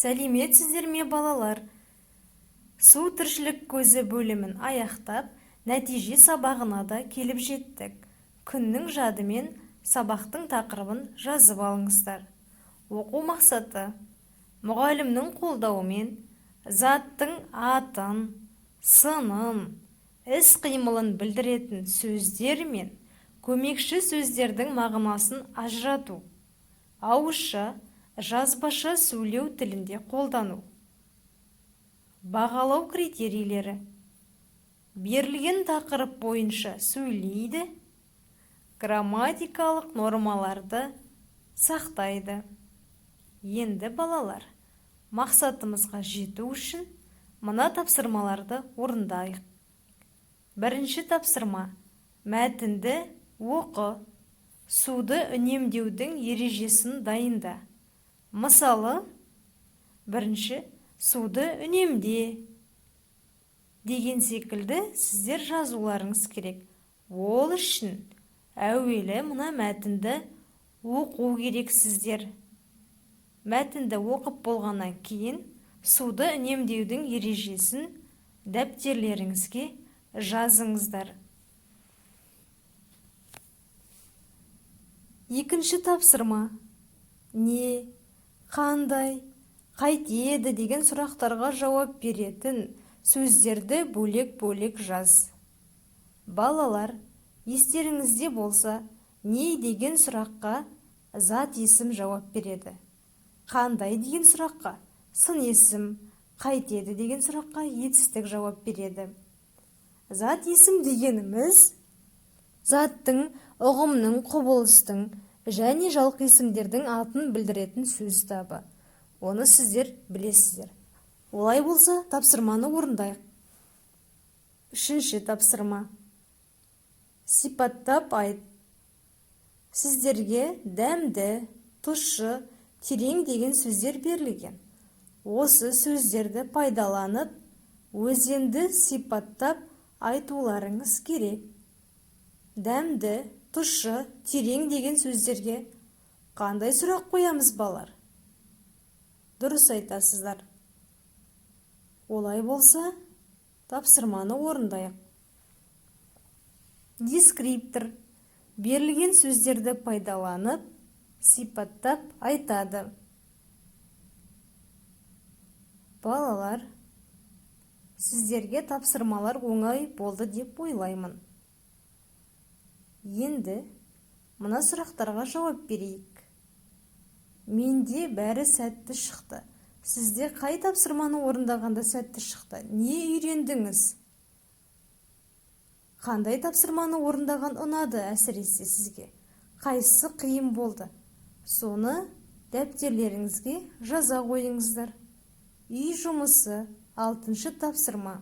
Сәлеметсіздер ме, балалар? Су тіршілік көзі бөлімін аяқтап, нәтиже сабағына да келіп жеттік. Күннің жадымен сабақтың тақырыбын жазып алыңыздар. Оқу мақсаты: мұғалімнің қолдауымен заттың атын, сынын, іс-қимылын білдіретін сөздер мен көмекші сөздердің мағынасын ажырату, ауызша, жазбаша сөйлеу тілінде қолдану. Бағалау критерийлері: берілген тақырып бойынша сөйлейді, грамматикалық нормаларды сақтайды. Енді, балалар, мақсатымызға жету үшін мына тапсырмаларды орындайық. Бірінші тапсырма: мәтінді оқы, суды үнемдеудің ережесін дайында. Мысалы, бірінші «суды үнемде» деген секілді сіздер жазуларыңыз керек. Ол үшін әуелі мына мәтінді оқу керексіздер. Мәтінді оқып болғаннан кейін суды үнемдеудің ережесін дәптерлеріңізге жазыңыздар. Екінші тапсырма: не, қандай, қайтеді деген сұрақтарға жауап беретін сөздерді бөлек-бөлек жаз. Балалар, естеріңізде болса, не деген сұраққа зат есім жауап береді. Қандай деген сұраққа сын есім, қайтеді деген сұраққа етістік жауап береді. Зат есім дегеніміз заттың, ұғымның, құбылыстың және жалқы есімдердің атын білдіретін сөз табы. Оны сіздер білесіздер. Олай болса, тапсырманы орындайық. Үшінші тапсырма: сипаттап айт. Сіздерге дәмді, тұщы, терең деген сөздер берілген. Осы сөздерді пайдаланып, өзенді сипаттап айтуларыңыз керек. Дәмді, тұщы, терең деген сөздерге қандай сұрақ қоямыз, балалар? Дұрыс айтасыздар. Олай болса, тапсырманы орындайық. Дескриптор берілген сөздерді пайдаланып, сипаттап айтады. Балалар, сіздерге тапсырмалар оңай болды деп ойлаймын. Енді мына сұрақтарға жауап берейік. Менде бәрі сәтті шықты. Сізде қай тапсырманы орындағанда сәтті шықты? Не үйрендіңіз? Қандай тапсырманы орындаған ұнады әсіресе сізге? Қайсысы қиын болды? Соны дәптерлеріңізге жаза қойыңыздар. Үй жұмысы, 6-тапсырма.